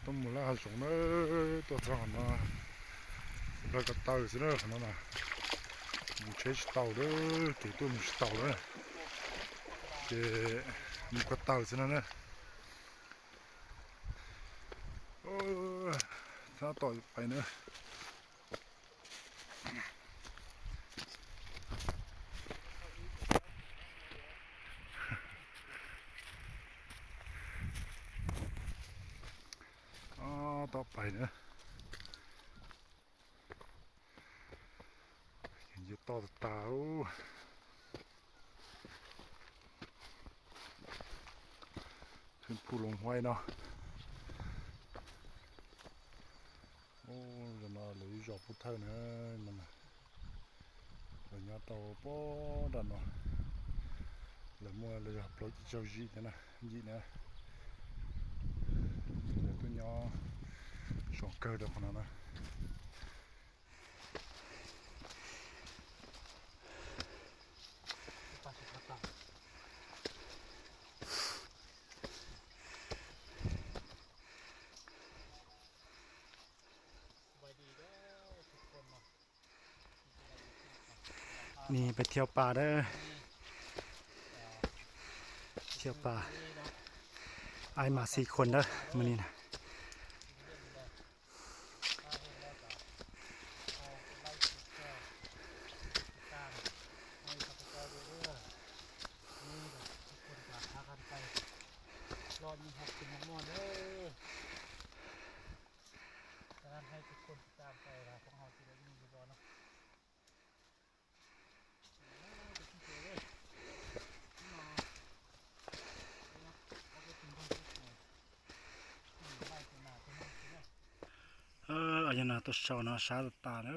Tuaj mus laj hav zoov na, tuaj txog qhov no, hlawv ko taw xwb na qhov no na. Mus tsheb tsis tau lawm, kev tuaj mus tsis tau lawm, ces mus ko taw xwb no na. Tab tom pais na. Tab tom pais na. Yeej toj tas tas. Phu Loos Huaib no. Ub, no lawv ib zos pub thawj na, lawv nyob rau pob nram no. Lawv muaj lawv yog plaub caug zim thiab na, yim na. Lawv tuaj nyob zoo kawg rau qhov no na. Ni peb thiab pas dawb, thiab pas, ai mas xis khuas dawb mas ni na. Yog no tuaj sau no sab tas tas na.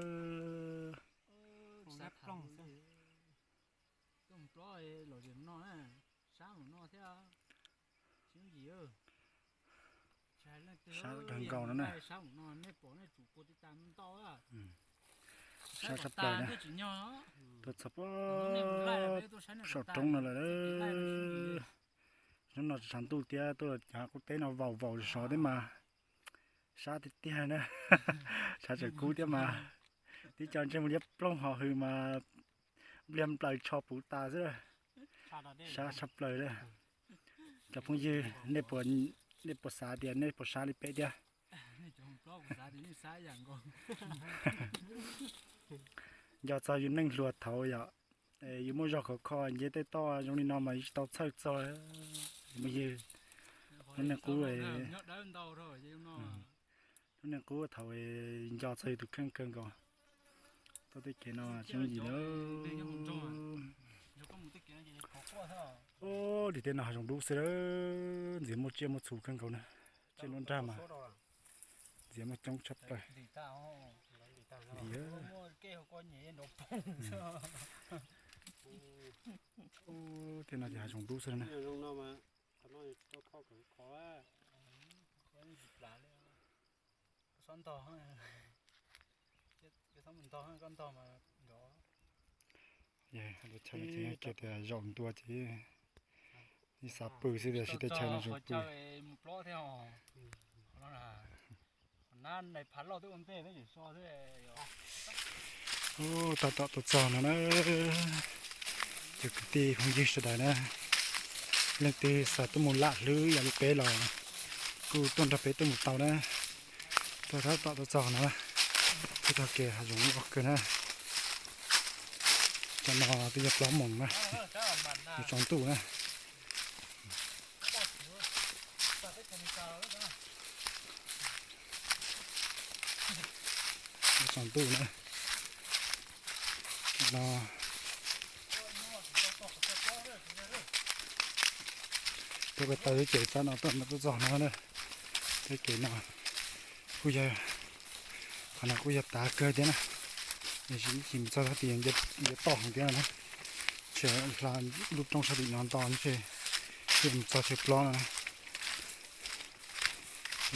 Tuaj mus plob los no, sab mus no thiab. Sab kawg nkaus no na. Sab mus no nej pom nej tsum kua tib tas ntau. Sab tshaj plaws na. Tuaj txog pob saum roob no lawm. Hnub no tshav ntuj thiab tuaj cov qub teb no vaus vaus sov thiab mas sab tiag tiag na. Tshav tseem kub thiab mas tib co ntsej muag liab ploog ho hws mas npliag nplaws tsho puv tas xwb. Sab tshaj plaws li. Cov phooj ywg, nej puas xav tias nej puas sab li peb thiab? Nco txog yus neej hluas thaud yom, yus muaj zog khov kho nce tej toj zoo li no mas yus tsis tau txhawj txog. Phooj ywg, lub neej qub, lub neej qub thaum nco txog yus tus kheej kawg nkaus. Tuaj tej kev no tsis yooj yim li. Ub, lim tej no hav zoov dub xwb, ntxiv muaj tsiaj muaj txhu kawg nkaus na. Tsiaj nruab nrag mas ntxiv muaj coob tshaj plaws. Ntxiv. Ub, tej no ces hav zoov dub xwb na. Kiag tias zaum ntua ces ib xav pw xwb tias tsis tej chaw no zoo pw. Tab tom tuaj txog no na, cov kwv tij phooj ywg sawv daws na, leej twg xav tuaj mus lam hlwb yam li peb los kuj tuaj nrog peb tuaj mus tau na. Tuaj tab tom tuaj txog no, tuaj txog kev hav zoov loj kawg na. Cov no twb yog plob moos na, yuav tsaus ntuj na. Tsaus ntuj na. No, tuaj ko taw ces txab no tuaj txog no na. Tej kev no kuj yog, qhov no kuj yog tav kawg thiab na. Ib chim mus txog sab tid nce toj heev thiab no na. Tseem hla lub roob sab tim no nto ntshe thiaj mus txog chaw plob no na.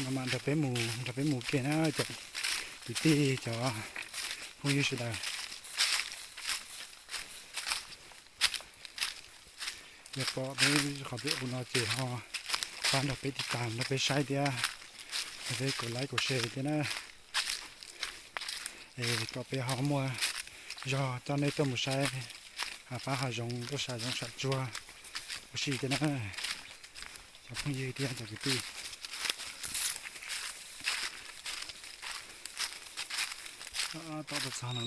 No mas nrog peb mus, nrog peb mus ke na cov kwv tij cov phooj ywg sawv daws. Yog pom peb qhov video no ces ho pab nrog peb tiv tas nrog peb saib thiab. Peb kuv like kuv share thiab na, es kom peb ho muaj zog coj nej tuaj mus saib hav pab hav zoov, tuaj saib zoov saib tsuag ua si thiab na, cov phooj ywg thiab cov kwv tij. Tom tau txog no,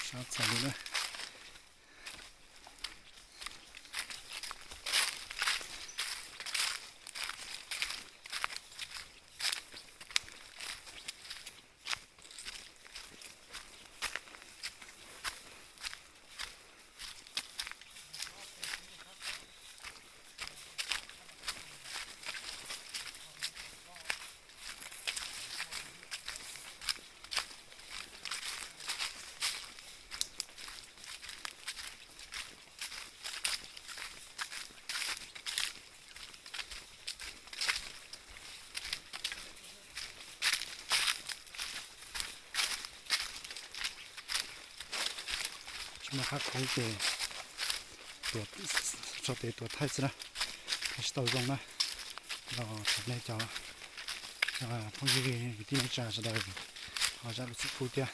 sab txog li na. Tsis muaj qab kub ces tso tes tuav thaij xwb na, tsis tau zoo na. Los thov nej cov phooj ywg kwv tij neej tsa sawv daws ho zam lub txim pub thiab.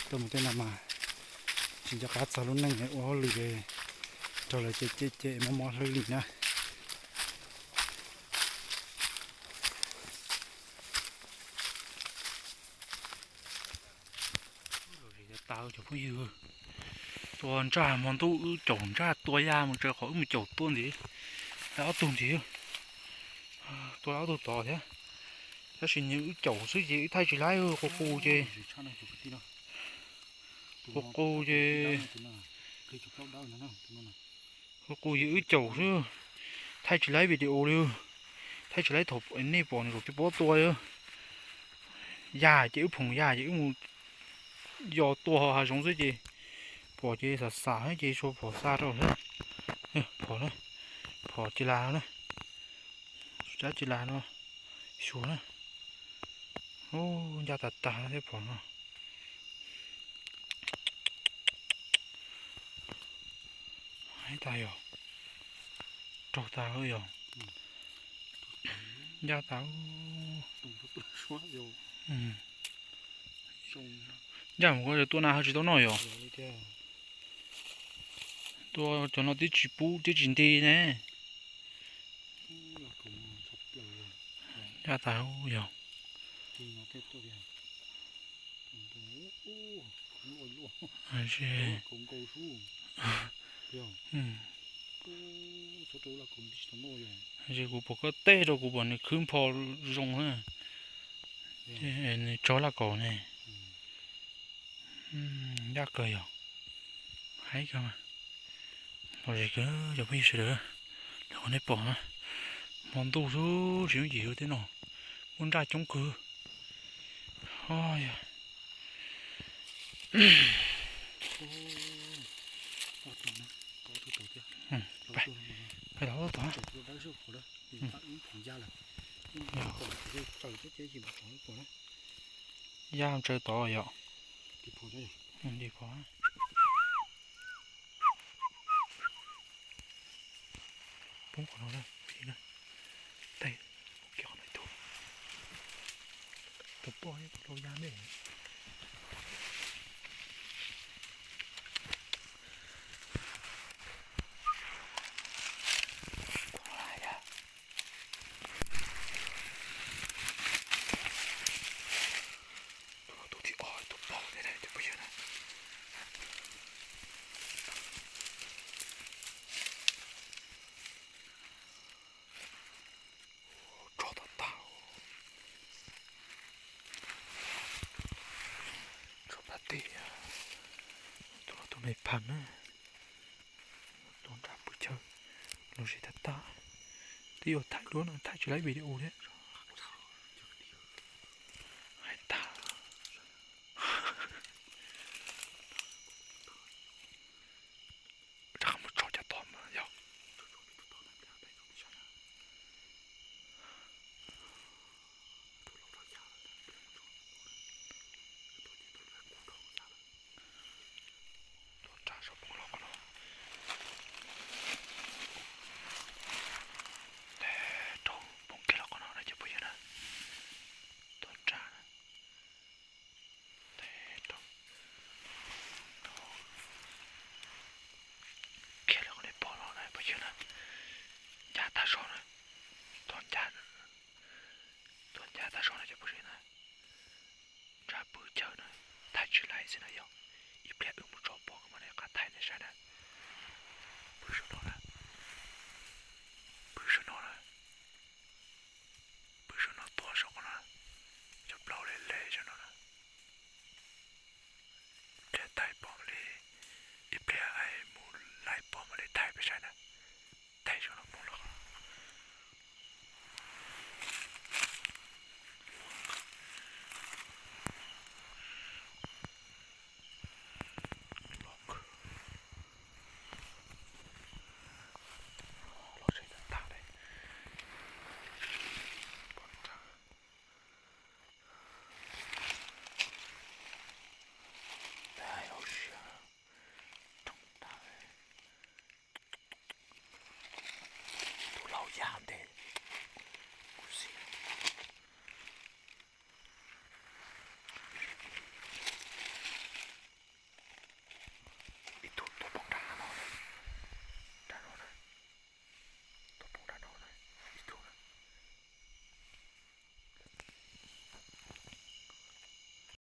Tuaj mus tej no mas tsis nco qab txog lub neej ua hauj lwm, raug lawv cem cem cem mob mob hlwb li na. Cov phooj ywg, tua ntsaj hmo ntuj wb caum ntsaj tua yaj mus tsaws qhov wb mus caum tua ntxiv, ob tug ntxiv, tua ob tug tod thiab. Tab sis nyias wb caum xwb ces wb thaij tsis laib, qus qus ces, qus qus ces, qus qus ces wb caum xwb, thaij tsis laib video li. Thaij tsis laib thaum nej pom nws zaum tib pob tua. Yaj ces wb phoom yaj ces wb mus yos tua hav zoov xwb ces pom ces xav xav ces tsuas phom xa rau xwb. Phom na, phom ci las na, sab ci las no, xyuas na. Ncaj tas tas thiab phom no. Heev tas yog, raug tas yog, ncaj tas. Ncaj mus ko tua na ho tsis tau noj yog. Tua cov no twb tsis pub twb tsis nti ne. Ncaj tas yog. Ces kuv pom koj teb rau kuv pom nws khwb npho zoo na. Nws tso laj kaus ne. Ncaj kawg yog. Haib kawg mas. Los zem kawg cov phooj ywg sawv daws, li qhov nej pom na, hmo ntuj xwb tsis yooj yim li tej no, muaj ntsaj coob kawg. Yaj ntsaws tod yom. Poob qhov no na, ib na, tes, kiag qhov no ib tug, tus poj ib tug lau yaj me. Tus no tus thib ob, tus pog thiab cov phooj ywg na. Tsov tag tag. Tsov pab teg. Tus no tus me pham na. Tus nrab pw chaw los zem tag tag. Twb yuav thaij duab no thaij tsis laib video thiab. Hais tag. Rov qab mus tso cov tod mas yog. Xwb no yog ib pliag wb mus tso pom mam li qab thaij nej saib na. Pw saum no na, pw saum no na, pw saum no tuaj saum qhov no, cov plaub le le saum no na. Ib pliag thaij pom mam li, ib pliag mus laij pom mam li thaij peb saib na.